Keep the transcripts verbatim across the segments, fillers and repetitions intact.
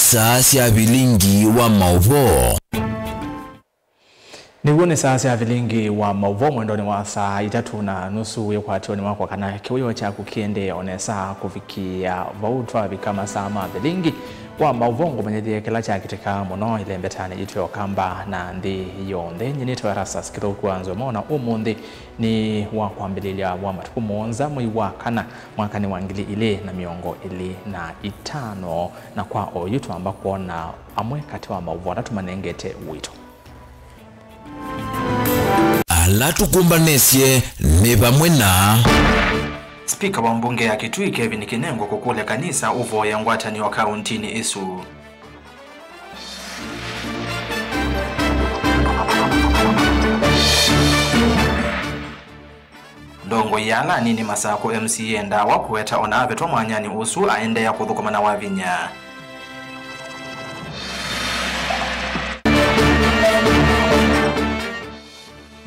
Saa sya vilingi wa maũvoo. Nĩw'o nĩ saa sya vilingi wa maũvoo mwendonĩ wa saa itatũ na nusu wĩkwatĩonĩ wakwa kana kĩwĩoo kyaku kĩendee o nesa kũvikĩa vau twavika masaa ma vilingi wa maũvoo. Ngũmanyĩthye kĩla kyakĩtĩka mũno ĩlembetanĩ yitũ ya Ũkamba na nthĩ yonthe. Nyie nĩtawa Erastus Kĩthũku wa Nzũe Mona. Ũmũnthĩ nĩ wa kwambĩlĩlya wa matukũ mũonza mwei wa kana mwakanĩ wa ngili ilĩ na mĩongo ĩlĩ na itano, na kwa oyu twamba kwona amwe katĩ wa maũvoo ala tũmanengete ũito. Ala tũkũmbanĩsye nĩ vamwe na. Spika wa mbunge ya Kitui Kevin Kinengo kũkũlya kanisa ũvoye ngwatanĩo kaũntinĩ ĩsu. Ndongoi ya ala anini Masakũ M C A ndawa kũweta ona avetwa mwanyanĩ ũsu aendeea kũthũkũma na wavinya.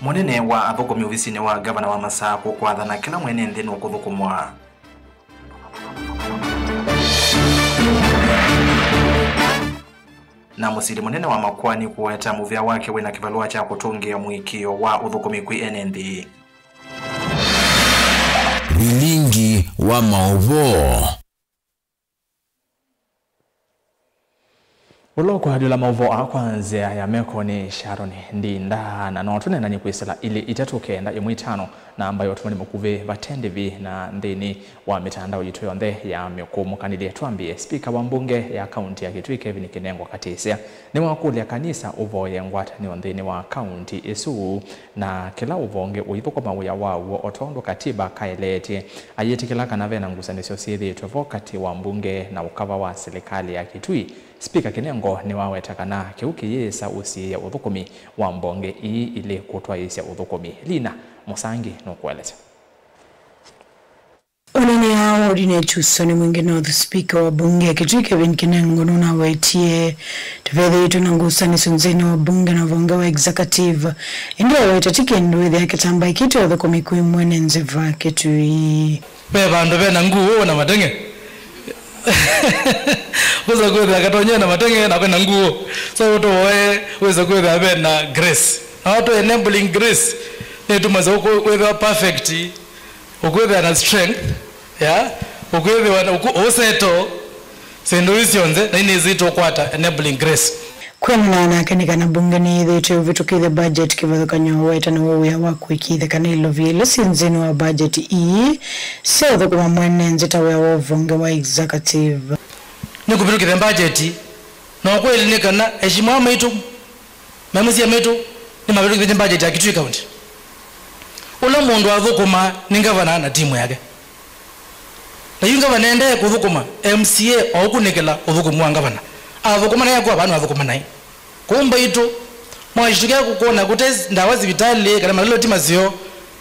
Mũnene wa athũkũmi ovisinĩ wa ngavana wa Masakũ kwathana kĩla mwene nthĩ nũkũthũkũmwa. Na mũsili mũnene wa makoani kũweta mũvĩa wake wĩna kĩvalũa kya kũtũngĩa mũĩkĩĩo wa ũthũkũmi kwĩ ene nthĩ. Vilingi wa maũvoo. Ũla ũkwalyũla maũvoo aa kwa nzĩa ya meko nĩ Sharon Ndinda, na no tũneenany'e kwĩsĩla ilĩ itatũ kenda ĩmwe itano, namba ya ũtũmani mũkuvĩ vate ndĩvi na nthĩnĩ wa mĩtandao yitũ yonthe ya mĩkũũmũkanĩlye. Twambĩe, spika wa mbunge ya kaunti ya Kitui Kevin Kinengo Katisya nĩwakũlya kanisa ũvoye ngwatanĩo nthĩnĩ wa kaunti ĩsu, na kĩla ũvonge ũithũkũma wĩa waw'o o tondũ katiba kaeleetye. Ayĩtĩkĩla kana ve na ngusanĩsyo syĩthĩĩtwe vo katĩ wa mbunge na ũkava wa silikalĩ ya Kitui. Spika Kinengo nĩwaweta kana kĩu kĩyĩsa ũsiĩĩa ũthũkũmi wa mbonge ii ilĩ kũtwaĩĩsya ũthũkũmi. Lina Mũsangi nũkũelesya. Ũneenea ũũ Ordinet Usoni Mwingi North, spika wa mbunge ya Kitui Kevin Kinengo nũnawetie, tũvethĩĩtwe na ngusanĩsyo nthĩnĩ wa mbunge na ũvonge wa executive, ĩndĩ aweta ti kĩndũ wĩthĩa kĩtambaa kĩte ũthũkũmi kwĩ mwene nzĩ va Kitui. Ve vandũ ve na nguu na mateng'e. Wĩsa kwĩthĩa katonyea na mateng'e na kwĩ na nguu. So ũtũvoe wĩsa kwĩthĩa ve na grace. Na watu enabling grace nĩtumasya kwĩthĩwa perfect. Ũkwĩthĩa na strength, ya, ũkwĩthĩwa na ũku-, ũseto, syĩndũ ii syonthe, na inĩsĩ tũkwata enabling grace. Kwĩanana nake nĩ kana mbunge nĩyĩthĩĩtwe ĩvĩtũkĩthya budget kĩvathũkany'o weta na wĩa wa kũĩkĩĩthya kana ilovia ila syĩ nthĩnĩ wa budget ii syaũthũkũma mwene nzĩ ta wĩa wa ũvonge wa executive. Nĩkũvĩtũkĩthya budget, na ũkweli nĩ kana eshimwa maitũ, MCA maitũ nĩmavĩtũkĩthye budget ya Kitui County. Ũla mũndũ athũkũmaa nĩ ngavana na timu yake. Na yu ngavana endee kũthũkũma, MCA oũkunĩkĩla ũthũkũmi wa ngavana. Athũkũma naĩ akũa vaa nĩwathũkũma naĩ. Kũu mbaitũ, mwashitukia kũkwona kũte ndawa sivitalĩ kana malolo ti maseo,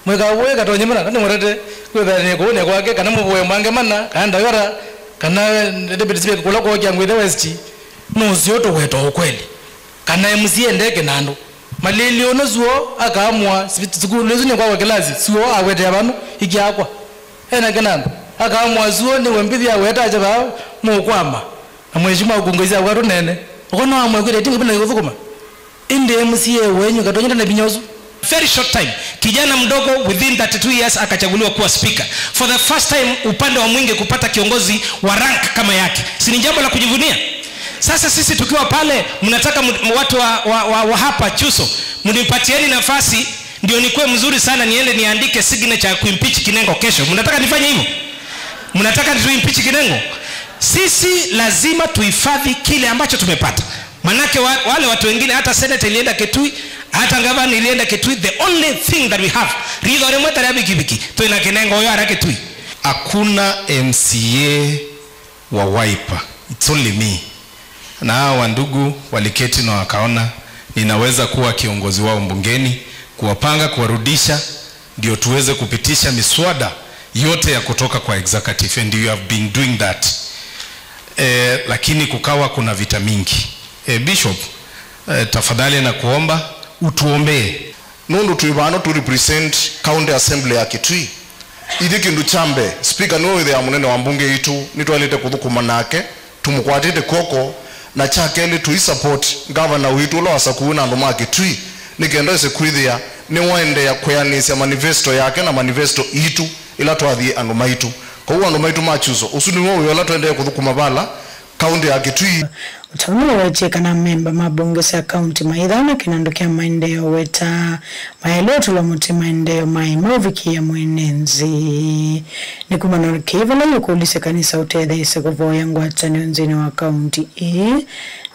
mwĩkavoe katonye mana, na nĩmũtete kwĩthĩa nĩ kũũnĩa kwake, kana mũvoe mwange mana, kana ndawara, kana Deputy Speaker kũla kwokya Ngwĩthe West, nũseo tũweta ũkweli. Kana MCA ndeke na andũ. Malĩlyo ũno suo akaamũa, sukulu ĩsu nĩkwakwa kĩlasi, suo awetea vanu, ikyakwa. Ena kĩnanda, akaamũa suo nĩwe mbithi aweta acha vaa mũkwama. Na mheshimiwa ũkũngũisya akwatũ nene. Ũkona wamwe kwĩte tinga pina kũthũkũma. Ĩndĩ MCA wenyu katonyete na vinya ũsu. Very short time, kijana mdogo within thirty-two years akachaguliwa kuwa speaker. For the first time upande wa Mwingi kupata kiongozi wa rank kama yake. Si ni jambo la kujivunia? Sasa sisi tukiwa pale, mnataka mu-, watu wa, wa, wa, wa hapa Chuso, mnipatieni nafasi ndio nikuwe mzuri sana niende niandike signature ya kuimpeach Kinengo kesho. Mnataka nifanye hivyo? Mnataka tuimpeach Kinengo? Sisi lazima tuhifadhi kile ambacho tumepata. Manake wa-, wale watu wengine, hata senate ilienda Kitui, hata gavana ilienda Kitui. The only thing that we have, ritho rĩmwe ta rĩa bikibiki, twĩna Kinengo ũyũ ara Kitui. Hakuna MCA wa Wiper. It's only me. Na hawa wandugu waliketi na wakaona ninaweza kuwa kiongozi wao bungeni, kuwapanga, kuwarudisha, ndio tuweze kupitisha miswada yote ya kutoka kwa executive, and you have been doing that. Eh, lakini kukawa kuna vita mingi. Eh, Bishop, eh, tafadhali nakuomba utuombee. Nũndũ twĩ vano tũ represent County Assembly ya Kitui. Ithyĩ kĩndũ kya mbee, speaker nĩwe wĩthĩaa mũnene wa mbunge yitũ, nĩtwaĩlĩte kũthũkũma nake, tũmũkwatĩte kw'oko, Na kya kelĩ, tũi support ngavana witũ ũla wasakũiwe na andũ ma Kitui, nĩ kenda ese kwĩthĩa nĩwaendeea kwĩanĩsya manifesto yake na manifesto itũ ila twathie andũ maitũ. Kwoou andũ maitũ ma Kyuso, ũsu nĩw'o wĩa ũla tũendee kũthũkũma vala kaũntĩ ya Kitui. O ta ũu nĩwawetie kana amemba ma mbunge sya kaũntĩ maithana kĩnandũ kya maendeeo weta mayaĩle ũtũlwa mũtĩ maendeeo maĩ maũvikĩĩa mwene nthĩ. Nĩ kumana na kĩĩ vala yĩũkũlisya kanisa ũtetheesye kũvoya ngwatanĩo nthĩnĩ wa kaũntĩ ĩĩ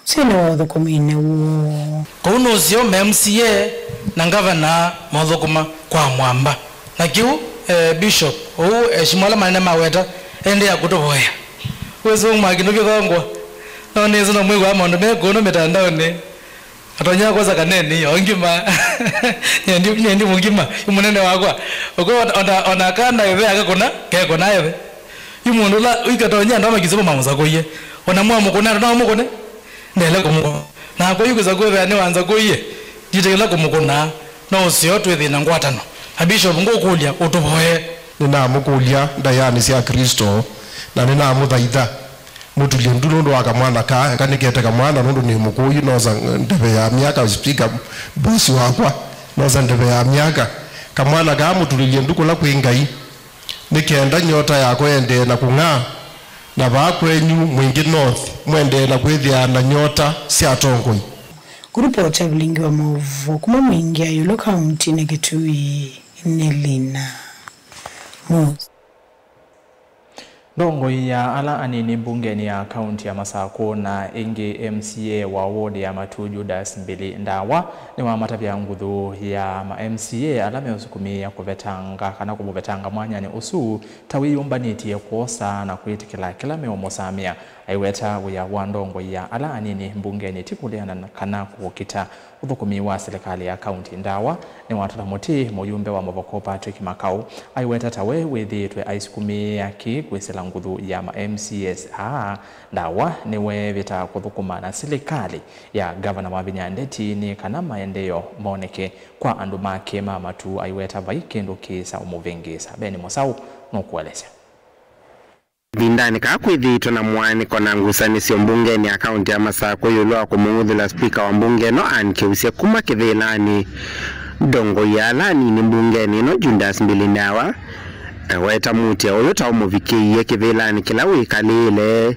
nthĩnĩ wa ũthũkũminĩ woo. Kwoou nũseo ma M C A na ngavana maũthũkũma kwa mwamba. Na kĩu, eh, Bishop, ũu eshimwa ala manene maweta, endeea kũtũvoya. Wĩsĩ ũmwa kĩndũ kĩthongwa. No nĩsĩ no mwĩw'aa maũndũ me kũno mĩtandaonĩ. Atonya kwosa kaneni, o ngima. Nyendi, nyendi mũngima, yu mũnene wakwa. Ũko ona, ona kana ĩve akakũna, kekũna ĩve. Yu mũndũ ũla ũikatonya andũ makisoma mamũsakũie. Ona mwamũkũna, andũ no mũkũne. Ndele kũmũkũna. Nakwa yu kĩsakũe vea nĩwanza kũie. Nditĩkĩla kũmũkũna. No ũseo twĩthĩna ngwatano. A Bishop ngũkũlya ũtũvoye. Nĩnamũkũlya ndaĩanĩ sya Kristo, na nĩnamũthaitha mũtulye ndu nũndũ wa kamwana kaa, eka nĩkete kamwana nũndũ nĩ mũkũũ yu, nosa ndeve ya myaka, speaker, boss wakwa, nosa ndeve ya myaka. Kamwana kaa mũtulĩlye ndu kũla kwĩ Ngai, nĩ kenda nyota yakwa ĩendee na kũng'aa, na vaa kwenyu Mwingi North, mũendee na kwĩthĩaa na nyota sya atongoi. Kũlipota vilingi wa maũvoo kuma Mwingi ya ĩũlũ kauntinĩ Kitui nĩ Lina Musi. Ndongoi ya ala anini mbungenĩ ya kaunti ya Masakũ na ĩngĩ M C A wa ward ya Matu Judas Mbili Ndawa nĩwamatavya nguthu ya ma M C A ala meũsukumĩĩa kũvetanga kana kũmũvetanga mwanyanĩ ũsu ta wĩyũmbanĩtye kwosa na kwĩtĩkĩla kĩla meũmũsamĩa. Aiweta wĩa wa ndongoi ya ala anini mbungenĩ ti kũleana na kana kũkita ũthũkũmi wa silikalĩ ya kaunti. Ndawa nĩwatũla mũtĩ mũyumbe wa Mavoko Patrick Makau aiweta ta we wĩthĩĩtwe aisukumĩĩa kĩĩ kwĩsĩla nguthu ya ma M C As aa. Ndawa nĩweevĩta kũthũkũma na silikalĩ ya Ngavana Wavinya Ndeti nĩ kana maendeeo moneke kwa andũ make ma Matu, aiweta vai kĩndũ kĩĩsa ũmũvĩngĩĩsa. Beni Mũsaũ nũkũelesya. Kavindanĩ kaa kwĩthĩĩtwe na mũaanĩko na ngusanĩsyo mbungenĩ ya kaunti ya Masakũ ĩũlũ wa kũmũng'uthũla spika wa mbunge ĩno Ann Kĩusya kuma kĩvĩlanĩ, ndongoi ya ala anini mbungenĩ ĩno Judas Mbili Ndawa aweta muutĩa ũyũ ta ũmũvikĩie kĩvĩlanĩ kĩla wĩkalĩĩle.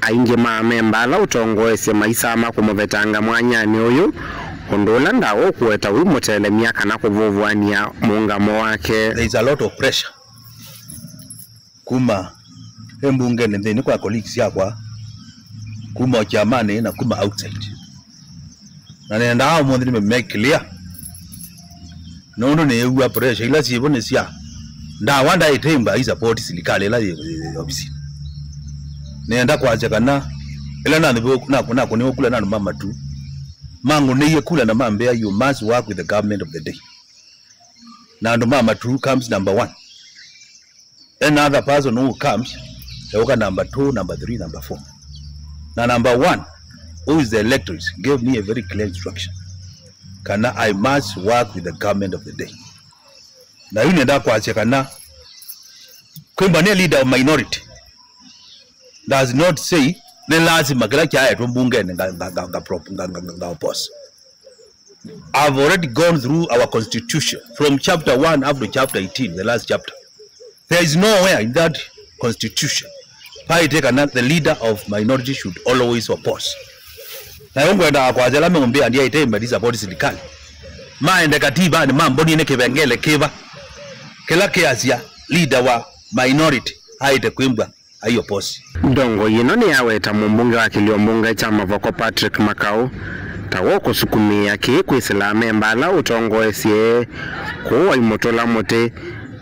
Aingĩ ma amemba ala ũtongoesye maisama kũmũvetanga mwanyanĩ ũyũ, ũndũ ũla Ndawa ũkũweta ũimũtelemya kana kũvũvũanĩa mũũngamo wake. There is a lot of pressure kuma e mbungenĩ nthĩnĩ kwa colleagues syakwa, kuma o kyamanĩ na kuma outside. Na nendaa ũmũnthĩ nĩme make clear, nũndũ nĩĩw'a pressure ila syĩvo nĩ sya Ndawa ndaĩtemba aisapoti silikalĩ ĩla yĩ, yĩ, yĩ ovisinĩ. Nenda kwasya kana ĩla nathĩ-, nakũ-, nakũnĩwe kula na andũ ma Matu, mangũnĩie kula na mambĩa, "You must work with the government of the day." Na andũ ma Matu comes number one. Any other person who comes, eũka number two, number three, number four. Na number one, who is the electorate, gave me a very clear instruction kana I must work with the government of the day. Na yu nenda kwasya kana kwĩmba nĩ leader of minority does not say nĩ lazima kĩla kyaetwe mbungenĩ nga, nga, nga, nga, prop-, nga, nga, nga, nga oppose. I've already gone through our constitution from chapter one up to chapter eighteen, the last chapter. There is nowhere in that constitution paĩte kana the leader of minority should always oppose. Na yo ngwendaa kwasya ala meũmbĩa ndiaĩte imedi support silikalĩ. Maende katibanĩ mambonie nĩ kĩvengele kĩva kĩla kĩasya leader wa minority aĩte kwĩmbwa aioposi. Ndongoi ĩno nĩyaweta mũmbunge wa kĩlio mbunge kya Mavoko Patrick Makau ta wo kũsukumĩĩa kĩĩ kwĩsĩla amemba ala ũtongoesye kũu waimũtũla mũtĩ.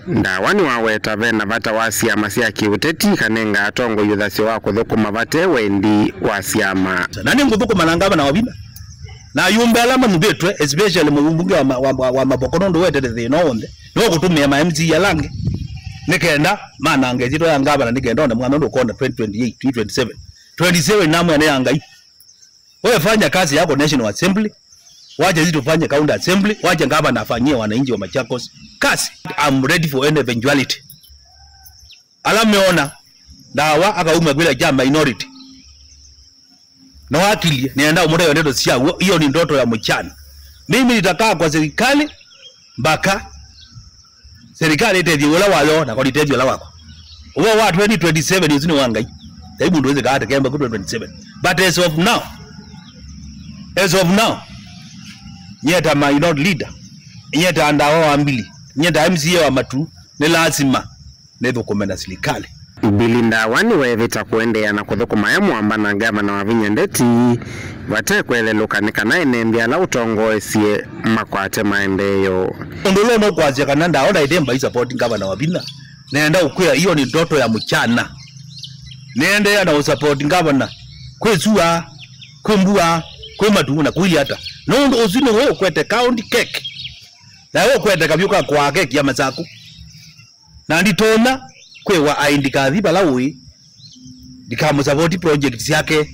Ndawa nĩwaweta ve na vata wa syama sya kĩũteti ikanenga atongoi ũthasyo wa kũthũkũma vate wendi wa syama. Na nĩngũthũkũma na ngavana wa Wavinya na ayumbe ala manyuvĩtwe, especially mũmbunge wa, ma- wa, wa, wa Mavoko, nũndũ wetete thĩna w'onthe. Nĩwakũtũmĩa ma M C A ala angĩ nĩ kenda manange ĩsyĩtwa ya ngavana, nĩ kenda one mwana ũndũ ũkona twenty twenty-eight, twenty twenty-seven. Twenty-seven namwĩa nĩ ya Ngai. Wewe fanya kazi yako National Assembly, wacha sisi tufanye County Assembly, wacha ngavana afanyie wananchi wa Machakos kazi. I'm ready for any eventuality. Ala meona Ndawa akauma kwĩla kya minority. No akilie, nĩenda ũmũtavya ndeto syaw'o, hiyo ni ndoto ya mchana. Mimi nitakaa kwa serikali mpaka serikali ĩtethye ũla wayo, nakwa nitethye ũla wakwa. Ũvoo wa twenty twenty-seven ũsu nĩ wa Ngai. Sai mũndũ wĩsĩ kaate kemba ku twenty twenty-seven. But as of now, as of now, nyie ta minority leader, nyie ta Ndawa wa Mbili, nyie ta M C A wa Matu, nĩ lasima nĩthũkũme na silikalĩ. Billy Ndawa nĩweevĩta kũendeea na kũthũkũma e mwamba na ngavana Wavinya Ndeti vate kwelelũka nĩ kana ene nthĩ ala ũtongoesye makwate maendeeo. Ũndũ ũla ũnũkwasya kana Ndawa ndaĩte mbai support ngavana Wavinya, nĩenda ũkwĩa hiyo ni ndoto ya mchana. Nĩendeea na ũsupport ngavana kwĩ sua, kwĩ mbua, kwĩ matu na kũilyĩ ata. Nũndũ ũsu nĩwe ũkwete county cake. Na we ũkwete kavyũ ka kwaa keki ya Masaku. Na nditonya kwĩwa aĩ ndikathi vala ũĩ, ndikamũsavoti project syake.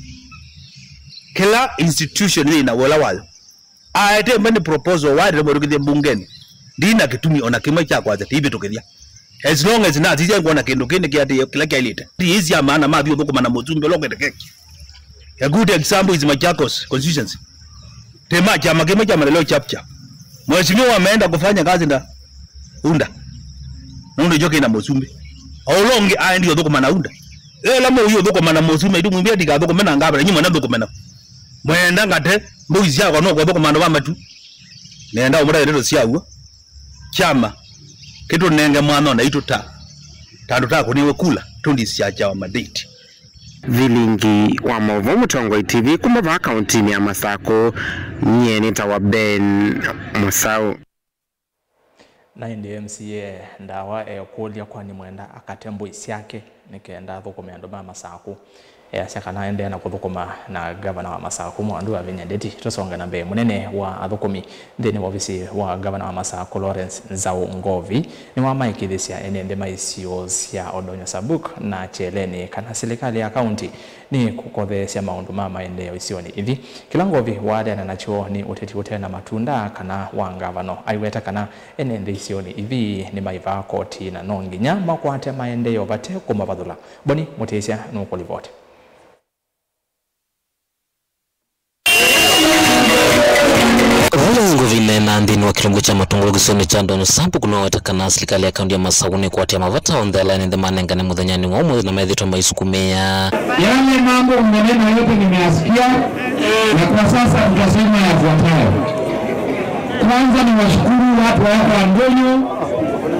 Kĩla institution yĩ na wĩla wayo. Aete many proposal waĩlĩte mwĩtũkĩthye mbungeni. Ndina kĩtumi ona kĩmwe kya kwasya tĩivĩtũkĩthya. As long as nasisya ngwona kĩndũ kĩĩ nĩkĩatĩĩe kĩla kyaĩlĩte. Ndiĩsya maana mathi ũthũkũma na mũsumbĩ ũla ũkwete keki. A good example is Machakos constituency. Tĩ ma kyama kĩmwe kya maendeleo chapchap. Mheshimiwa ameenda kufanya kazi na UDA. Nũndũ nĩkyo kĩna mũsumbĩ. O ũla ũngĩ aendie ũthũkũma na UDA. Ĩla mũũi ũthũkũma na mũsumbĩ, itũ mwĩmbĩa ndikathũkũme na ngavana, inyu mwana thũkũme na. Mwenda ngate, mbũi syakwa no kwathũkũma andũ ma matu. Nenda ũmũtavya ndeto syaw'o. Kyama kĩtũnenge mwanya naitũ ta, ta andũ takũnĩwe kula, tũndisya kyawa mandate. Vilingi wa maũvoo Mũtongoi T V kuma vaa kauntinĩ ya Masakũ, nyie nĩtawa Ben Mũsaũ. Na ĩndĩ M C A Ndawa ekũlya kwani mwenda akate mbũi syake nĩ kenda athũkũme andũ ma Masakũ. Easya kana aendee na kũthũkũma na ngavana wa Masakũ Mwandu Wavinya Ndeti. Tũsonge na mbee, mũnene wa athũkũmi nthĩnĩ wa ovisi wa ngavana wa Masakũ Lawrence Nzau Ngovi nĩwamaĩkĩĩthĩsya ene nthĩ ma isio sya Odonyo Sabuk na Kyeleni kana silikalĩ ya kaunti nĩ kũkotheesya maũndũ ma maendeeo isionĩ ithi. Kĩla Ngovi waatĩana nakyo nĩ ũteti ũte na matunda kana wa ngavano. Aiweta kana ene nthĩ isionĩ ithi nĩmaĩvaa koti na no nginya makwate maendeeo vate kũmavathũla. Boni Mũtĩsya nũkũlivoti. Vala Ngovi nena nthĩnĩ wa kĩlungu kya matũngũlũ kĩsionĩ kya Odonyo Sabuk nĩwaweta kana silikalĩ ya kaunti ya Masakũ nĩkwatĩa mavata onthe ala ene nthĩ manengane mũthenyanĩ wa ũmũnthĩ na methĩĩtwe maisukumĩa. Yale mambo mmenena yote nimeyasikia, na kwa sasa tutasema yafuatayo. Kwanza niwashukuru watu wa hapa Odonyo,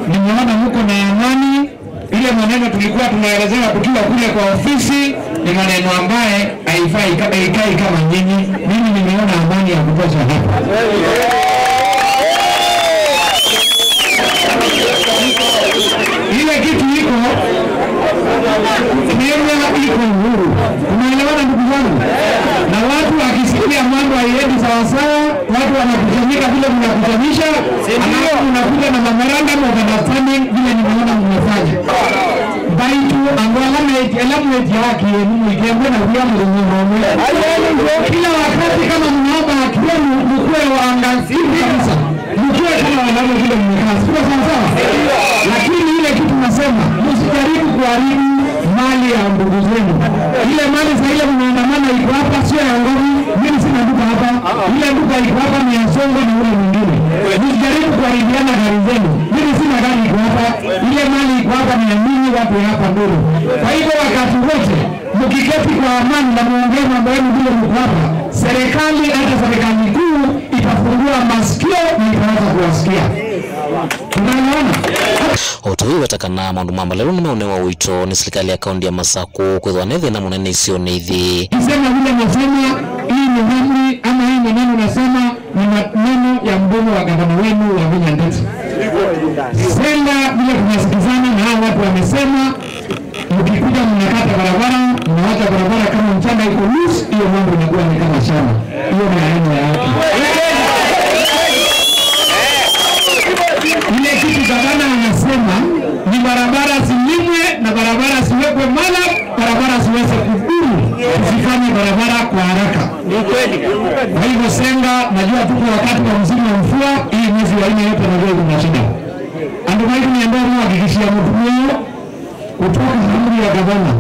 nimeona mko na amani. Ile maneno tulikuwa tunaelezewa tukiwa kule kwa ofisi ni maneno ambaye haifai ka-, haikai kama nyinyi. Mimi nimeona amani ya kutosha hapa. Ile kitu iko, Kenya iko uhuru. Tunaelewana, ndugu zangu? Na watu wakisikia mambo haiendi sawasawa, watu wanakusanyika vile mnakusanyisha, alafu unakuja na memorandum of understanding vile nimeona mmefanya. Mbaitu, andũ ala me-, ala mwĩtĩaa kĩeni mũikembwe na wia mũthenya ũmwe. Kila wakati kama mnaomba haki yenu, mkuwe waangalifu kabisa. Mkuwe kama wanaume vile mmekaa. Siko sawa sawa? Lakini ile kitu nasema, msijaribu kuharibu mali ya ndugu zenu. Ile mali saa ile mnaandamana iko hapa, sio ya Ngovi. Mimi sina duka hapa. Ile duka iko hapa ni ya Songo na ule mwingine. Msijaribu kuharibiana gari zenu. Mimi sina gari iko hapa. Ile mali iko hapa ni ya nyinyi watu ya hapa Nduru. Kwa hivyo wakati wote, mkiketi kwa amani na muongee mambo yenu vile mko hapa, serikali, hata serikali kuu, itafungua masikio na itaweza kuwasikia. Tunaelewana? O ta ũu weta kana maũndũ ma mbalelũ nĩmaũnewa ũito nĩ silikalĩ ya kaunti ya Masakũ kwĩthĩwa nĩ thĩna mũnene isionĩ ithi. Kisema vile nasema, hii ni amri ama hii maneno nasema ni maneno ya mdomo wa gavana wenu Wavinya Ndeti. Senda vile tunasikizana na hao watu wamesema, mkikuja mnakata barabara, mnaacha barabara kama mchanga iko loose, hiyo mambo inakuwa ni kama shamba. Hiyo ni maneno ya watu. Ile kitu gavana anasema ni barabara zilimwe na barabara ziwekwe mala, barabara ziweze kudumu, zifanye barabara kwa haraka. Ni kweli. Kwa hivyo Senga, najua tuko wakati wa msimu wa mvua, hii mwezi wa nne yote najua kuna shida. Andũ maitũ nĩenda mwahakikishia mũtumia kutoka amri ya gavana.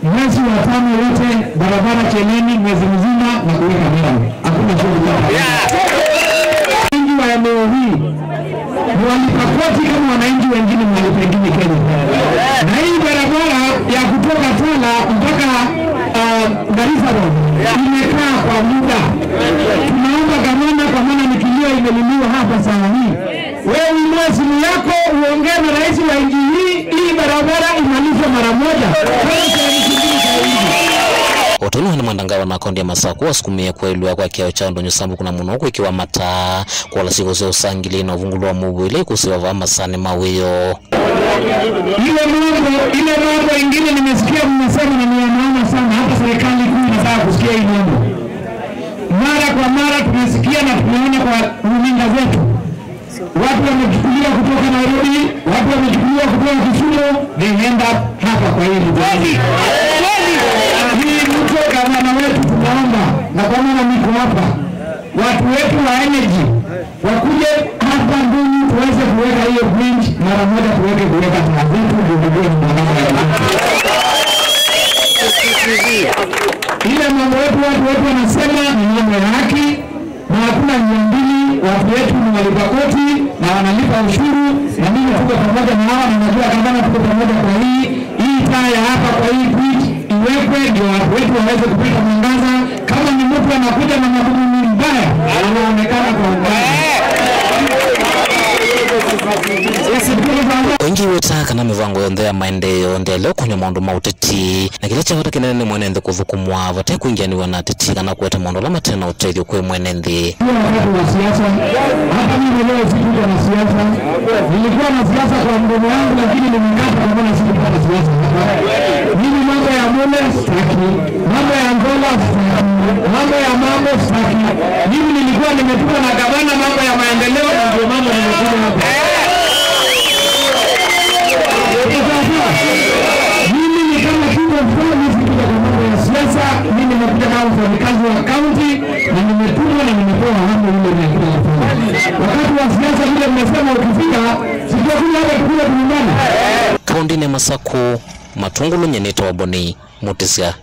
Mwezi wa tano yote, barabara Kieleni mwezi mzima na kuweka lami. Hakuna shughuli hapa. Wananchi wa eneo hii ni walipa kodi kama wananchi wengine mahali pengine Kenya. Na hii barabara ya kutoka Tala mpaka, ah, Garissa Road imekaa kwa muda. Tunaomba gavana, kwa maana ni kilio imeliliwa hapa saa hii, wewe uinue simu yako uongee na rais wa nchi hii, hii barabara imalizwe mara moja. Ũtũnĩ wa nĩ mwandangawa na kaunti ya Masakũ wasukumĩe kwaĩlw'a kwa kĩao kya ndũnyũ sambu kuna mũno kwĩkĩwa mataa, kũola syĩko sya ũsangĩlĩi na ũvungũlo wa mũuo ila ikũsĩwa vaa masanĩ ma wĩoo. Ile mambo, ile mambo ingine nimesikia mnasema na ni ya maana sana, hata serikali kuu inataka kusikia hii mambo. Mara kwa mara tumesikia na tumeona kwa runinga zetu. Watu wamechukuliwa kutoka Nairobi, watu wamechukuliwa kutoka Kisumu, they end up hapa kwa hii Rift Valley. Hii mto, gavana wetu, tunaomba, na kwa maana niko hapa, watu wetu wa energy wakuje hapa Ndunyu tuweze kuweka hiyo bridge mara moja, tuweke, kuweka taa zetu ndio tujue ni barabara ya watu. Ile mambo yetu, watu wetu wanasema ni mambo ya haki, na hakuna njia mbili. Watu wetu ni walipa kodi na wanalipa ushuru, na mimi tuko pamoja na hawa, na najua gavana tuko pamoja kwa hii, hii taa ya hapa kwa hii bridge iwekwe ndio watu wetu waweze kupata mwangaza. Kama ni mtu anakuja na madhumuni mbaya, anaonekana kwa umbali. Ũingĩ wĩtaa kana mĩvango yonthe ya maendeeo ndĩaĩle kũnywa maũndũ ma ũteti, na kĩla kya vata kĩnene nĩ mwene nthĩ kũthũkũmwa vate kwingĩanĩw'a na ateti kana kũete maũndũ ala mate na ũtethyo kwĩ mwene nthĩ. Sio wakati wa siasa. Hata mimi leo sikuja na siasa. Nilikuwa na siasa kwa mdomo wangu, lakini nimekata kwa maana sikupata siasa hapa. Mimi mambo ya mule sitaki. Mambo ya Angola sitaki. Mambo ya mambo sitaki. Mimi nilikuwa nimetumwa na gavana mambo ya maendeleo, na ndio mambo nimekuja hapa. Mimi ni kama king of all, mimi sikuja kwa mambo ya siasa. Mimi nimekuja kama mfanyikazi wa county na nimetumwa na nimepewa hamu ile nimekuja kufanya. Wakati wa siasa vile mmesema ukifika, sitakuja hapa tukuje kuungana. Kaũntĩnĩ ya Masakũ, Matungulu, nyie nĩtawa Boni Mutisya.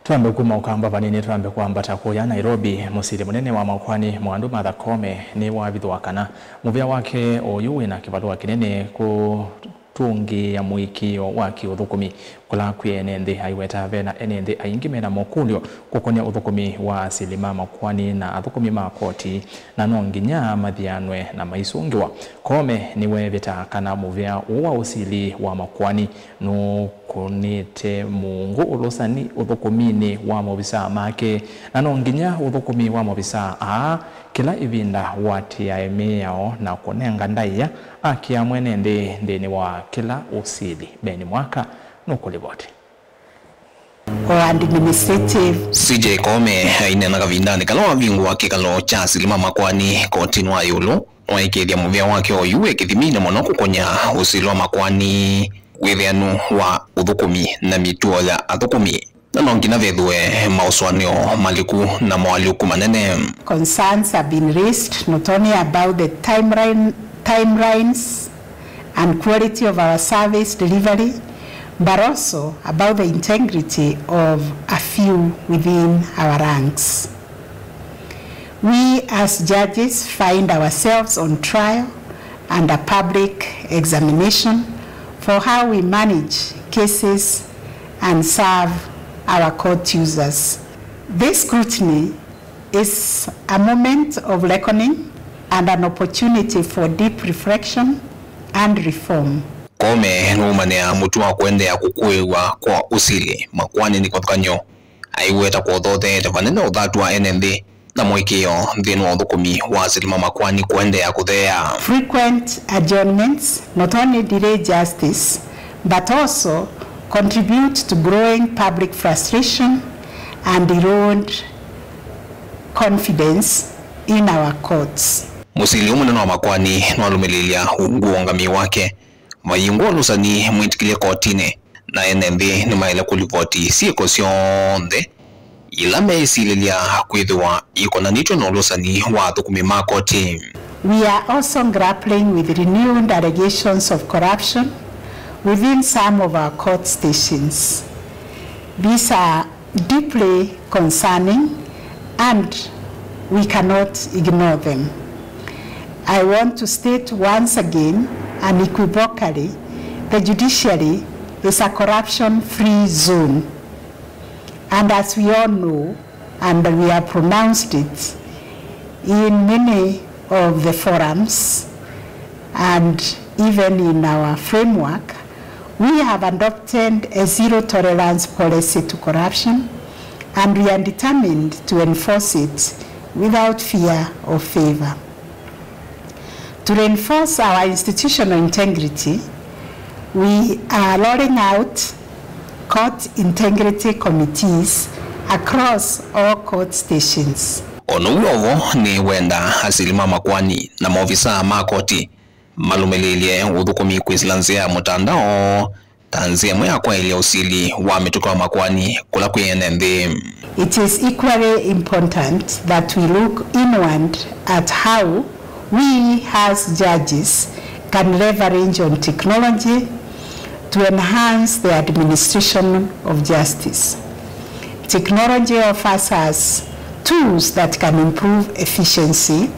Twambe kuma Ũkamba vanini, twambe kwambata kũya Nairobi. Mũsili mũnene wa makoani Mwandu Martha Koome nĩwavithũa kana mũvĩa wake oyu wĩna kĩvalũa kĩnene kũtũngĩĩa mũĩkĩĩo wa kĩũthũkũmi kũla kwĩ ene nthĩ. Aiweta vena ene nthĩ aingĩ mena mokũlyo kũkonĩa ũthũkũmi wa asili ma makoani na athũkũmi ma koti, na no nginya mathianwe na maisũngĩwa. Koome nĩweevĩta kana mũvĩa ũũ wa ũsili wa makoani nũkũnĩte mũungũ ũlũsani ũthũkũminĩ wa maovisaa make, na no nginya ũthũkũmi wa maovisaa aa kĩla ĩvinda ũatĩĩae mĩao na kũnenga ndaĩa akĩa mwene nthĩ nthĩnĩ wa kĩla ũsili. Ben Mwaka nũkũlivoti. Or administrative. C J Koome aineena kavindanĩ kala wavingũa kĩkalo kya asili ma makoani kotinĩ wa ĩũlũ, nĩwaĩkĩĩthya mũvĩa wake oyu wĩ kĩthiminĩ mũno kũkũnya ũsili wa makoani, wĩthĩanu wa ũthũkũmi na mĩtuo ya athũkũmi, na no nginya vethĩwe maũsũanĩo maliku na moalyũku manene. Concerns have been raised not only about the timeline, timelines and quality of our service delivery, but also about the integrity of a few within our ranks. We as judges find ourselves on trial under public examination for how we manage cases and serve our court users. This scrutiny is a moment of reckoning and an opportunity for deep reflection and reform. Koome nũumanĩa mũtuo wa kũendeea kũkũĩw'a kwa ũsili makoani nĩ kĩvathũkany'o. Aiweta kwothotheete vanene ũthatu wa ene nthĩ na mũĩkĩĩo nthĩnĩ wa ũthũkũmi wa asili ma makoani kũendeea kũtheea. Frequent adjournments not only delay justice, but also contribute to growing public frustration and erode confidence in our courts. Mũsili ũũ mũnene wa makoani nĩwalũmĩlĩĩlya ungu wa ũngamĩi wake. Vayingwa ũlũsani mwĩtĩkĩlye kotinĩ, na ene nthĩ nĩmaĩle kũlivoti syĩko syonthe ila meĩsilĩlya kwĩthĩwa ikonanĩtw'e na ũlũsani wa athũkũmi ma koti. We are also grappling with renewed allegations of corruption within some of our court stations. These are deeply concerning and we cannot ignore them. I want to state once again, unequivocally, the judiciary is a corruption-free zone. And as we all know, and we have pronounced it in many of the forums and even in our framework, we have adopted a zero tolerance policy to corruption, and we are determined to enforce it without fear or favor. To reinforce our institutional integrity, we are rolling out court integrity committees across all court stations. O na ũu wĩ o vo, nĩwenda asili ma makoani na maovisaa ma koti malũmĩlĩĩlye ũthũkũmi kwĩsĩla nzĩa ya mũtandao ta nzĩa ĩmwe ya kwaĩlya ũsili wa mĩtũkĩ wa makoani kũla kwĩ ene nthĩ. It is equally important that we look inward at how we as judges can leverage on technology to enhance the administration of justice. Technology offers us tools that can improve efficiency,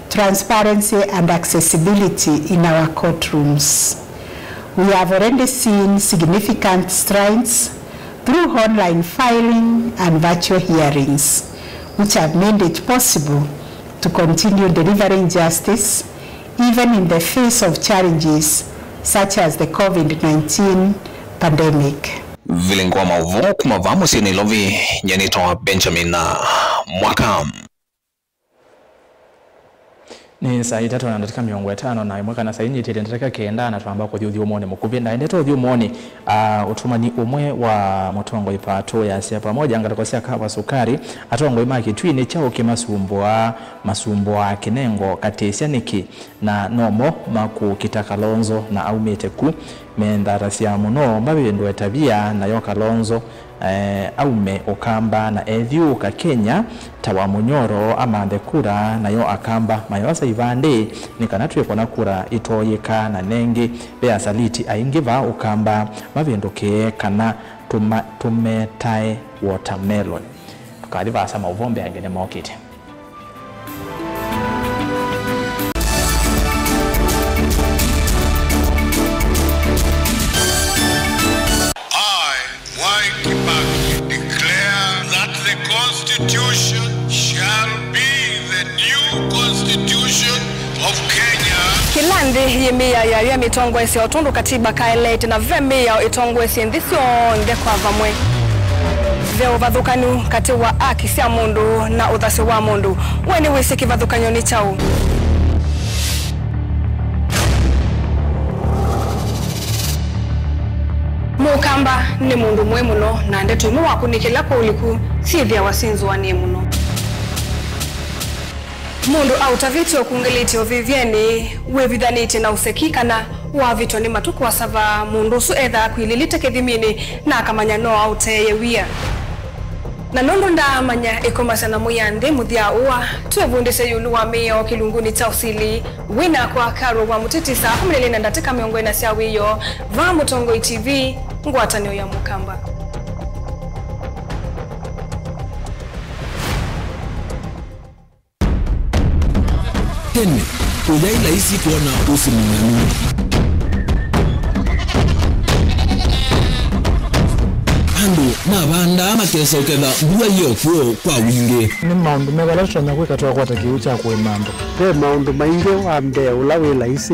transparency and accessibility in our courtrooms. We have already seen significant strides through online filing and virtual hearings, which have made it possible to continue delivering justice even in the face of challenges such as the COVID nineteen pandemic. Vilingi wa maũvoo kuma vaa mũsyĩ Nairobi, nyie nĩtawa Benjamin Mwaka. Nĩ saa itatũ na ndatĩka mĩongo ĩtano na ĩmwe, kana saa inyitĩte ndatĩka kenda, na twamba kũthi ũthyũmũonĩ mũkuvĩ. Ndaendete ũthyũmũonĩ, ah, ũtũmani ũmwe wa mũtongoi Pato yasya pamoja ngalĩko sya Kava Sukari, atongoi ma Kĩtui nĩ kyaũ kĩmasumbũaa, masumbũaa kĩnengo katĩsya nĩkĩ, na nomo makũkita Kalonzo na aumĩte ku. Menthatasya mũno mavĩndũe tavia, nayo Kalonzo eh, aume Ũkamba na ethyũũka Kenya ta wa mũnyoro amanthe kura, nayo Akamba mayosa ivandĩ nĩ kana twĩkwona kura itoyĩka. Na nengĩ, ve asaliti aingĩ vaa Ũkamba mavĩndũkĩe kana tũma-, tũmetae watermelon. Tũkathi vaasa maũvoo mbeange nĩmokĩte. I, Mwai Kibaki, declare that the Constitution shall be the new Constitution of Kenya. Kĩla nthĩ yĩmĩaa yayo ya mĩtongoesya o tondũ katiba kaeleete, na ve mĩao ĩtongoesye nthĩ syonthe kwa vamwe. Ve ũvathũkanu katĩ wa aki sya mũndũ na ũthasyo wa mũndũ. We nĩwĩsĩ kĩvathũkany'o nĩ kyaũ? Mũkamba nĩ mũndũ mũĩ mũno, na ndeto imwe wakũnĩkĩla kwa ũliku syĩthĩawa syĩ nzũanĩe mũno. Mũndũ aũtavĩtye ũkungĩlĩtye ũvĩvyenĩ, wĩvithanĩtye na ũseki, kana wavĩtwa nĩ matukũ asava, mũndũ ũsu ethaa akwilĩlĩte kĩthiminĩ na akamanya no aũteeye wia. Na nũndũ ndaamanya ĩkomasya na Mwĩanthĩ mũthya ũa, twĩvundĩsye ĩũlũ wa mĩao kĩlungunĩ kya ũsili. Wĩ nakwa Carol wa Mũtĩtĩ saa kũmi na ilĩ na ndatĩka mĩongo ĩna sya wĩoo, vaa Mũtongoi T V, ngwatanĩo ya Mũkamba. Tene, ũyaĩ laisi kwona ũsĩ mũng'anu. Andũ mavandaa makesa ũketha mbua yo kw'o kwa wingĩ. Nĩ maũndũ meva ala tũtonya kwĩka twakwata kĩw'ũ kya kũĩma andũ? Ve maũndũ maingĩ. Wa mbee ũla wĩ laisi,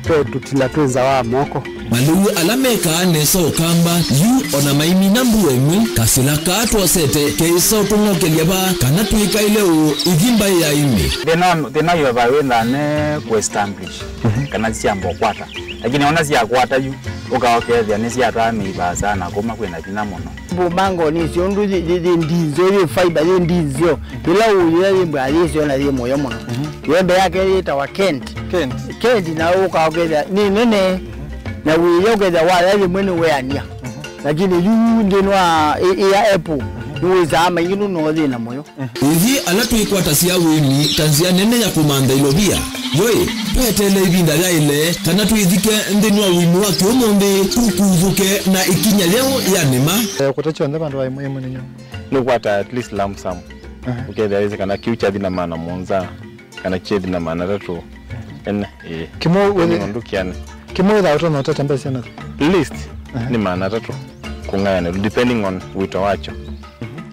ve tũtila twĩ nza wa moko. Malĩu ala mekaa nesa Ũkamba yu o na maimina mbua ĩmwe, kasĩla kaa twosete keĩsa ũtũng'okelya vaa kana twĩkaĩle ũũ ithi mbaĩ ya ĩmĩ. Thĩna, thĩna wĩ va wĩ nthane kũ establish, mhm, kana syamba ũkwata. Lakini ona syakwata yu, ũkaokethya nĩsyataa mĩivaa sana kuma kwĩna vinya mũno. Mbũmbango nĩ syo ũndũ yĩ, yĩ, yĩ ndinzyo, yĩ fiber, yĩ ndinzyo. Ĩla ũyĩa yĩ mbwa yĩ syo na yĩ mũyo mũno. Mhm. Ĩembe yake yĩtawa Kent. Kent. Kent na ũkaokethya nĩ nene. Na wĩya ũkethya waya yĩmwe nĩ weania. Mhm. Lakini yu ndĩnwa ĩ, ĩ ya apple. Mhm. Nĩwĩsaa maingi nũndũ no ũthĩna mũyo. Ithyĩ ala twĩkwatasya ũĩmi ta nzĩa nene ya kũmantha ilovia, yoĩ, tweteele ĩvinda yaĩle kana twĩthike nthĩnĩ wa ũĩmi wa kĩũmũnthĩ, ũkuthũke na ĩkinya yeũ ya nĩma. Eh, kũta kyonthe vandũ va ĩmwe ĩmwe nĩ nyũmba. Nũkwata at least lump sum. Aha. Ũkethĩa wĩsĩ kana kĩu kyathi na maana mũonza, kana kyethi na maana atatũ. Ene, ĩĩ. Kĩmwe wĩthĩ- Nĩ ũndũ kĩane. Kĩmwe wĩthaa ũtonya ũtete mbesa na. Least, aha, nĩ maana atatũ kũng'ayanĩlwa, depending on wĩto wakyo.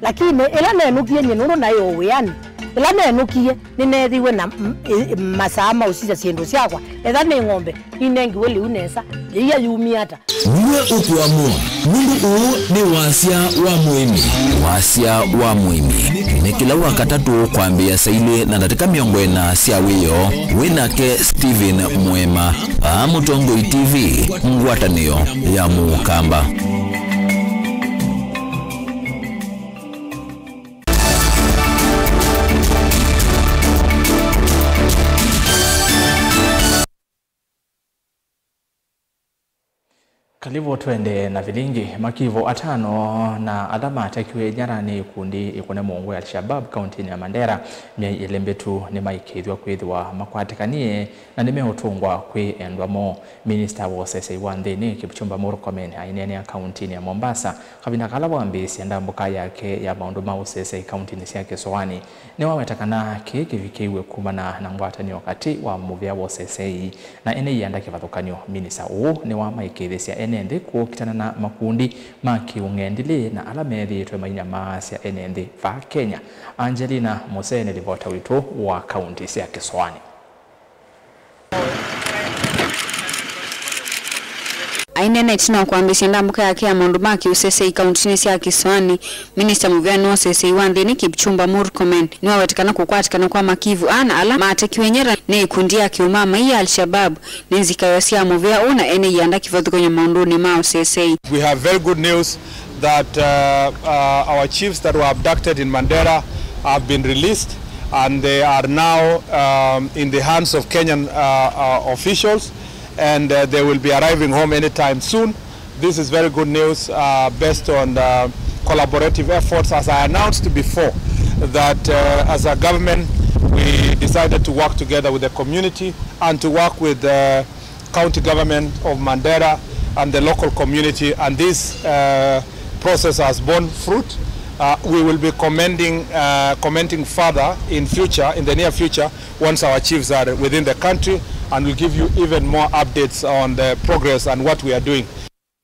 Lakini ĩla nenũkie nyie nũndũ naĩ o wĩanĩ, ĩla nenũkie nĩneethĩiwe na m- ĩ- masaa ma ũsisya syĩndũ syakwa. Etha nĩ ng'ombe, ninengiwe lĩu nesa, yĩia yumie ata? Nĩwe ũkũamũa, nũndũ ũũ nĩ wasya wa mũĩmi. Wasya wa mũĩmi nĩ kĩla Wakatatũ kwambĩĩa saa ilĩ na ndatĩka mĩongo ĩna sya wĩoo. Wĩ nake Stephen Mũema, vaa Mũtongoi T V, ngwatanĩo ya Mũkamba. Kalivu twende na vilingi. Makivu atano na ala matekiwe nyara nĩ ikundi ĩkũne mũongo ya Al-Shabaab kauntinĩ ya Mandera myei ĩlĩ mbĩtu nĩmaĩkĩĩthw'a kwĩthĩwa makwatĩkanie na nĩmeũtũngwa kwĩ endwa moo. Minista wa ũseseĩ wa nthĩnĩ Kipchumba Murkomen aineenea kauntinĩ ya Mombasa kavinda kala wambĩĩsye ndambũka yake ya maũndũ ma ũseseĩ kauntinĩ sya kĩsũanĩ. Nĩwaweta kana kĩĩ kĩvikĩiwe kumana na ngwatanĩo katĩ wa mũvĩa wa ũseseĩ na ene ianda kĩvathũkany'o. Minista ũũ nĩwamaĩkĩĩthĩsya ene nthĩ kũkitana na makundi ma kĩũng'endilĩ na ala methĩĩtwe mainyamaasya ene nthĩ vaa Kenya. Angelina Musee nĩ livota witũ wa kaunti sya Kĩsũanĩ. Aineena ĩtina wa kwambĩĩsya ndambũka yake ya maũndũ ma kĩũseseĩ kauntinĩ sya Kĩsũanĩ, minista mũvĩanĩ wa ũseseĩ wa nthĩnĩ Kipchumba Murkomen nĩwaweta kana kũkwatĩkana kwa makivu aa na ala matekiwe nyara nĩ ĩkundi ya kĩũmamai ya Al-Shabaab nĩ nzikayo sya mũvĩa ũũ na ene ianda kĩvathũkany'o maũndũnĩ ma ũseseĩ. We have very good news that uh, uh, our chiefs that were abducted in Mandera have been released, and they are now um, in the hands of Kenyan uh, uh, officials, and uh, they will be arriving home anytime soon. This is very good news uh, based on the collaborative efforts, as I announced before, that uh, as a government we decided to work together with the community and to work with the county government of Mandera and the local community, and this uh, process has borne fruit. Uh, we will be commending, uh, commenting further in future, in the near future, once our chiefs are within the country, and we'll give you even more updates on the progress and what we are doing.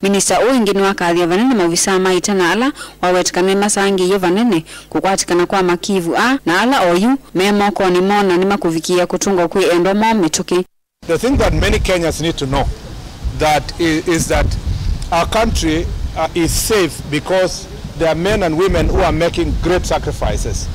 Minista ũũ ĩngĩ nĩwakathya vanene maovisaa ma ita na ala waweteka nĩmasangĩĩie vanene kũkwatĩkana kwa makivu aa na ala oyu me mokonĩ moo na nĩmakũvikĩĩa kũtũngwa kwĩ endwa moo mĩtũkĩ. The thing that many Kenyans need to know that is, is that our country uh, is safe because there are men and women who are making great sacrifices.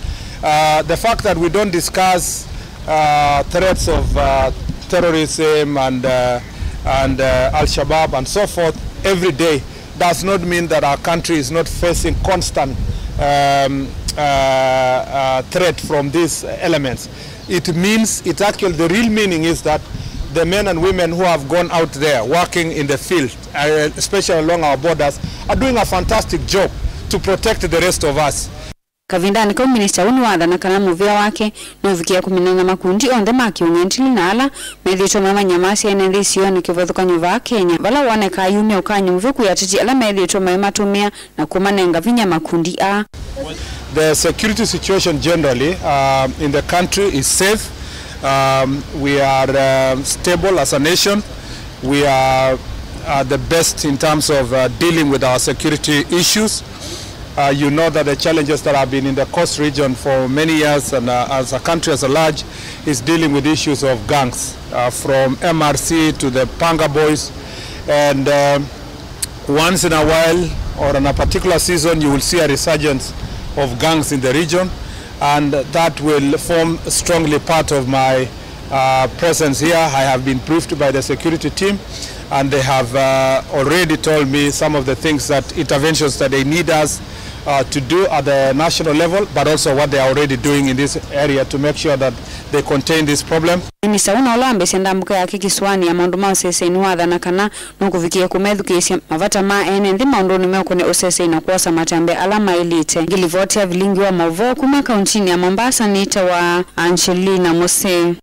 Uh, the fact that we don't discuss uh, threats of uh, terrorism and, uh, and uh, Al-Shabaab and so forth every day does not mean that our country is not facing constant um, uh, uh, threat from these elements. It means, it actually, the real meaning is that the men and women who have gone out there working in the field, uh, especially along our borders, are doing a fantastic job to protect the rest of us. Kavindanĩ kau, minista ũũ nĩwathana kana mũvĩa wake nũvikĩe kũminana na makundi onthe ma kĩũng'endilĩ na ala methĩĩtwe maimanyamasya ene nthĩ isionĩ kĩvathũkany'o vaa Kenya, vala wonekaa ayumya ũkany'o mũvĩku ya ateti ala methĩĩtwe maimatũmĩa na kũmanenga vinya makundi aa. The security situation generally uh, in the country is safe. Um, we are uh, stable as a nation. We are uh, the best in terms of uh, dealing with our security issues. Uh, you know that the challenges that have been in the coast region for many years and uh, as a country as a large is dealing with issues of gangs, uh, from M R C to the Panga Boys. And uh, once in a while or on a particular season, you will see a resurgence of gangs in the region, and that will form strongly part of my uh, presence here. I have been briefed by the security team, and they have uh, already told me some of the things that interventions that they need us uh, to do at the national level, but also what they are already doing in this area to make sure that they contain this problem. Minista ũna ũla wambĩĩsye ndambũka yake kĩsũanĩ ya maũndũ ma ũseseĩ nĩwathana kana nũkũvikĩĩa kũmethukĩĩsya mavata ma ene nthĩ maũndũnĩ meũkonya ũseseĩ na kwosa matambya ala maĩlĩte. Ĩngĩ livoti ya vilingi wa maũvoo kuma kauntinĩ ya Mombasa nĩtawa Angelina Mũsĩ.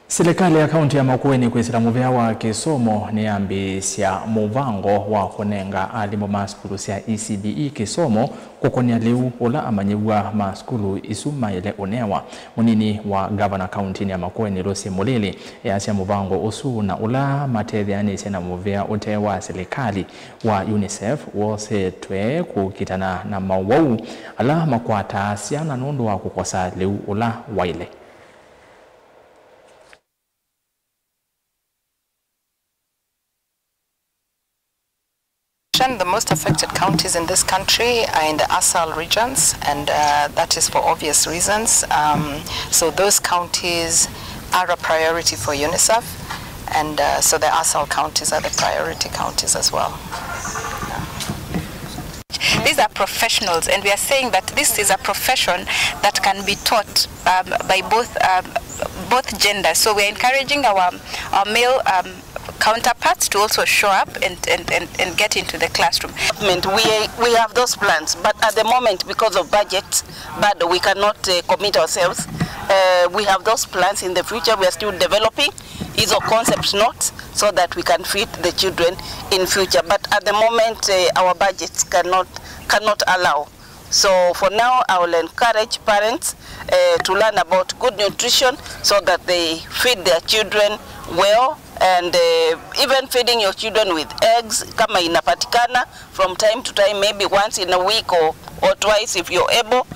Silikalĩ ya kaunti ya Makueni kwĩsĩla mũvĩa wa kĩsomo nĩyambĩĩsya mũvango wa kũnenga alimũ ma sukulu sya E C D E kĩsomo kũkonya lĩu ũla amanyĩw'a ma sukulu isu maĩle ũnewa. Mũnini wa ngavana kauntinĩ ya Makueni, Lucy Mulili, easya mũvango ũsu na ũla matetheanĩsye na mũvĩa ũte wa silikalĩ wa UNICEF wosetwe kũkitana na mawau ala makwataa syana nũndũ wa kũkosa lĩu ũla waĩle. The most affected counties in this country are in the ASAL regions, and uh, that is for obvious reasons. Um, so those counties are a priority for UNICEF, and uh, so the ASAL counties are the priority counties as well. These are professionals, and we are saying that this is a profession that can be taught um, by both um, both genders. So we are encouraging our, our male um, counterparts to also show up and, and, and, and get into the classroom. We, we have those plans, but at the moment, because of budget, but we cannot uh, commit ourselves. Uh, we have those plans in the future. We are still developing hizo concept notes so that we can feed the children in future. But at the moment, uh, our budgets cannot cannot allow. So for now, I will encourage parents uh, to learn about good nutrition so that they feed their children well, and uh, even feeding your children with eggs kama inapatikana from time to time, maybe once in a week or, or twice if you're able.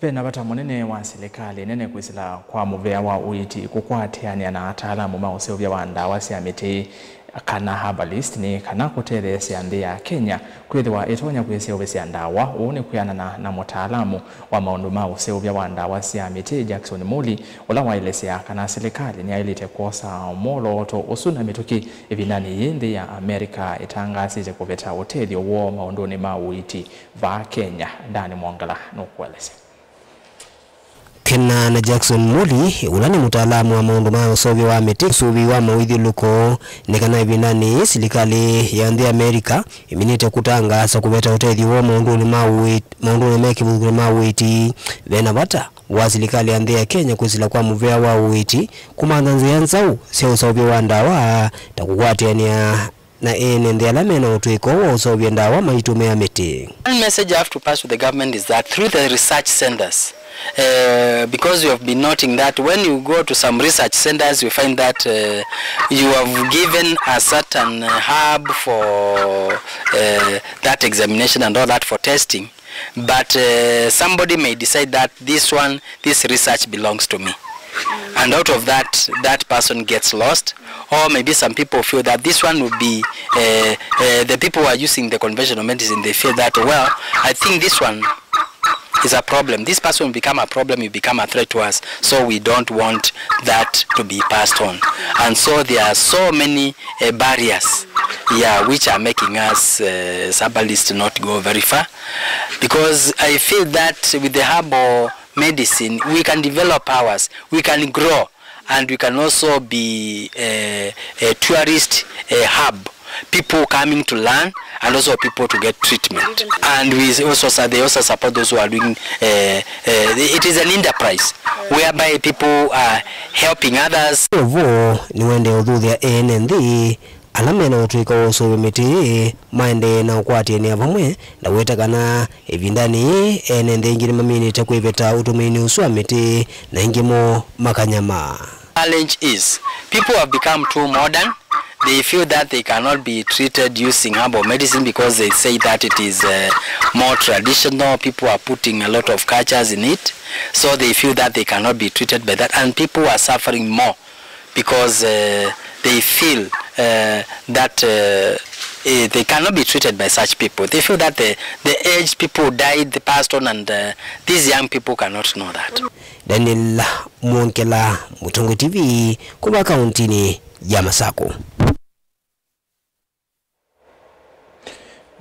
Ve na vata mũnene wa silikalĩ nene kwĩsĩla kwa mũvĩa wa ũiiti kũkwatĩanĩa na ataalamu ma ũseũvya wa ndawa sya mĩtĩ kana herbalist nĩ kana kũtetheesya nthĩ ya Kenya kwĩthĩwa ĩtonya kwĩseũvĩsya ndawa. Ũu nĩ kwĩanana na mũtaalamu wa maũndũ ma ũseũvya wa ndawa sya mĩtĩ, Jackson Muli, ũla waelesya kana silikalĩ nĩyaĩlĩte kwosa mwolooto ũsu na mĩtũkĩ ĩvindanĩ yĩĩ nthĩ ya America ĩtangaasĩte kũveta ũtethyo woo maũndũnĩ ma ũiiti vaa Kenya. Dan Mwongela nũkũelesya. Kena na Jackson Muli, ũla nĩ mũtaalamu wa maũndũ ma ũseũvya wa mĩtĩ, ũseũvi wa mũithyũlũko, nĩ kana ĩvindanĩ yĩĩ silikalĩ ya nthĩ ya America ĩminĩte kũtangaasa kũveta ũtethyo woo maũndũnĩ ma ũĩ-, maũndũnĩ me kĩvathũkany'o ma ũiiti, ve na vata wa silikalĩ ya nthĩ ya Kenya kwĩsĩla kwa mũvea wa ũiiti kũmantha nzĩa nzaũ sya ũseũvya wa ndawa ta kũkwatĩanĩa na ene nthĩ ala mena ũtũĩko wa ũseũvya ndawa maitũmĩa mĩtĩ. One message I have to pass to the government is that through the research centers, uh, because we have been noting that when you go to some research centers, you find that uh, you have given a certain herb for uh, that examination and all that for testing. But uh, somebody may decide that this one, this research belongs to me. And out of that, that person gets lost. Or maybe some people feel that this one will be, uh, uh, the people who are using the conventional medicine, they feel that, well, I think this one is a problem. This person will become a problem, will become a threat to us. So we don't want that to be passed on. And so there are so many uh, barriers, yeah, which are making us uh, as herbalists not go very far. Because I feel that with the herbal medicine, we can develop ours, we can grow, and we can also be a, a tourist a hub. People coming to learn and also people to get treatment. And we also su- they also support those who are doing. Uh, uh, it is an enterprise whereby people are helping others. Ũvoo nĩwendee ũthuthya ene nthĩ ala mena ũtũĩka wa ũseũvya mĩtĩ maendee na ũkwatĩanĩa vamwe na wĩta kana ĩvindanĩ yĩĩ ene nthĩ aingĩ nĩmaminĩte kwĩveta ũtũmĩĩnĩ ũsu wa mĩtĩ na aingĩ moo makanyamaa. Challenge is people have become too modern. They feel that they cannot be treated using herbal medicine because they say that it is uh, more traditional. People are putting a lot of cultures in it, so they feel that they cannot be treated by that, and people are suffering more because uh, they feel uh, that uh, eh, they cannot be treated by such people. They feel that the, the aged people died, the passed on, and uh, these young people cannot know that. Daniel Mwongela, Mũtongoi T V, kuma kauntinĩ ya Masakũ.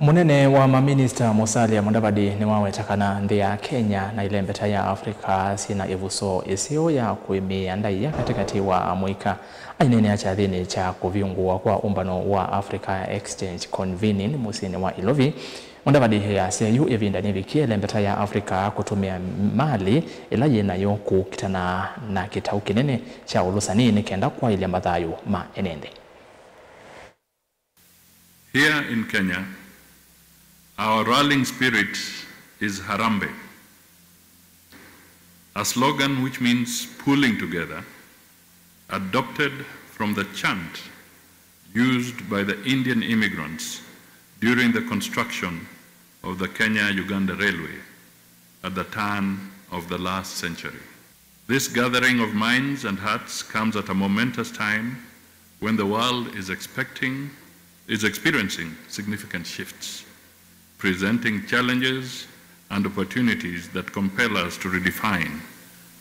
Mũnene wa maminista Musalia Mudavadi nĩwaweta kana nthĩ ya Kenya na ĩlembeta ya Africa syĩna ĩvuso ĩseo ya kũĩmĩĩa ndaĩa katĩkatĩ wa amũika. Aineenea kyathĩnĩ kya kũvingũwa kwa ũmbano wa Africa Exchange Convening mũsyĩnĩ wa Ilovi, Mudavadi easya yu ĩvinda nĩvikie ĩlembeta ya Africa kũtũmĩa malĩ ĩla yĩ nayo kũkitana na kĩtau kĩnene kya ũlũsani nĩ kenda kwaĩlya mathayũ ma ene nthĩ. Here in Kenya, our rallying spirit is Harambee, a slogan which means pulling together, adopted from the chant used by the Indian immigrants during the construction of the Kenya-Uganda Railway at the turn of the last century. This gathering of minds and hearts comes at a momentous time when the world is expecting, is experiencing significant shifts, presenting challenges and opportunities that compel us to redefine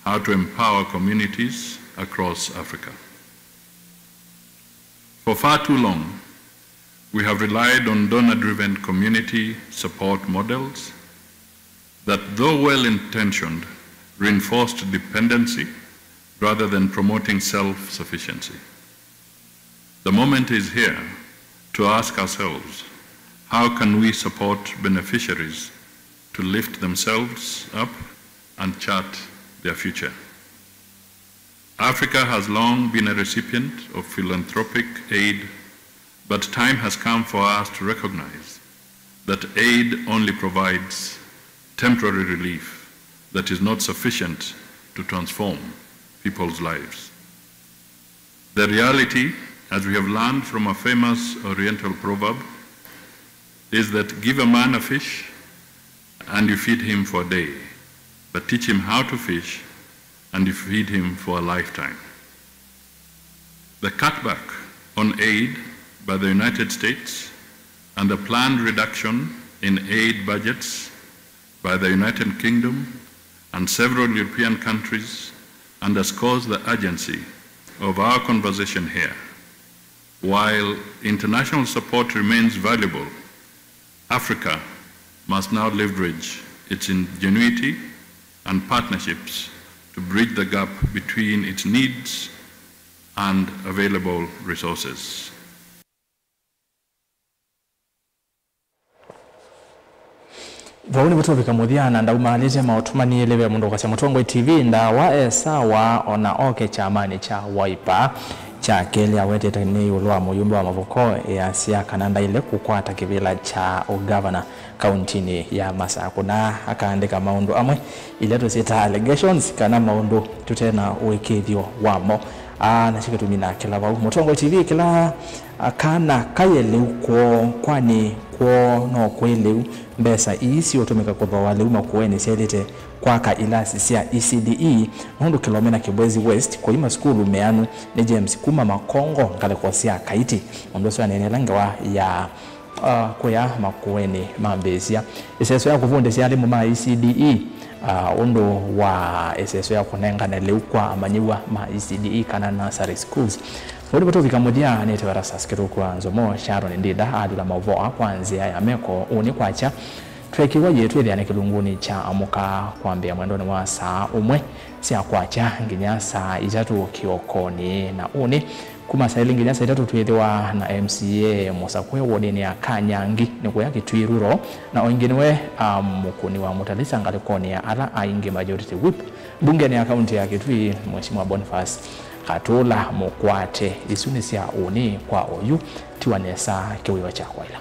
how to empower communities across Africa. For far too long, we have relied on donor-driven community support models that, though well-intentioned, reinforced dependency rather than promoting self-sufficiency. The moment is here to ask ourselves, how can we support beneficiaries to lift themselves up and chart their future? Africa has long been a recipient of philanthropic aid, but time has come for us to recognize that aid only provides temporary relief that is not sufficient to transform people's lives. The reality, as we have learned from a famous Oriental proverb, is that give a man a fish and you feed him for a day, but teach him how to fish and you feed him for a lifetime. The cutback on aid by the United States and the planned reduction in aid budgets by the United Kingdom and several European countries underscores the urgency of our conversation here. While international support remains valuable, Africa must now leverage its ingenuity and partnerships to bridge the gap between its needs and available resources. Vau nĩvo tũvika mũthya na ndaumaalĩte maũtũmani elĩ ve mũndũ ũkasya Mũtongoi T V ndawa e sawa ona oke kyamanĩ kya Wiper. Kya kelĩ awetete nĩ ĩũlũ wa mũyumbe wa Mavoko easya kana ndaĩle kũkwata kĩvĩla kya ũgavana kauntinĩ ya Masakũ na akaandĩka maũndũ amwe ila tũsyĩtaa allegations kana maũndũ tũte na ũĩkĩĩthyo wamo. Aa, nakyo kĩtumi nakĩla vau. Mũtongoi T V kĩla kana kaye lĩu kwoo, kwani kwoo no kwĩ lĩu. Mbesa ii siũtũmĩka kũthooa lĩu makũenĩ syaĩlĩte kwaka ilasi sya E C D E, nũndũ Kĩlome na Kĩbwezi West kũi masukulu meanu nĩ James kuma Makongo ngalĩko sya Kaiti. Ũndũ ũsu aneeneela ngewa ya uh, kũya makũenĩ ma mbĩsya. Ĩseso ya kũvundĩsya alimũ ma E C D E, uh, ũndũ wa ĩseso ya kũnengane lĩu kwa amanyĩw'a ma E C D E kana nursery schools. Vau nĩvo tũvika mũthya. Nĩtawa Erastus Kĩthũku wa Nzomo, Sharon Ndinda alyũla maũvoo kwa nzĩa ya meko. Ũnĩ kwakya, tweekĩwa yĩĩ twĩthĩane kĩlungunĩ kya Amũka kwambĩĩa mwendonĩ wa saa ũmwe sya kwakya nginya saa itatũ kĩokonĩ. Na ũnĩ, kuma saa ilĩ nginya saa itatũ twĩthĩwa na M C A mũsakũe wodinĩ ya Kanyangi nĩ kũya Kitui Rural, na o ĩngĩ nĩwe, ah, mũkũni wa Mutalisa ngalĩkonĩ ya ala aingĩ, Majority Whip, mbungenĩ ya kaunti ya Kitui, Mheshimiwa Boniface Katula Mũkwate. Isu nĩ sya ũnĩ kwa oyu, tiwa nesa kĩwĩo kya kwaĩla.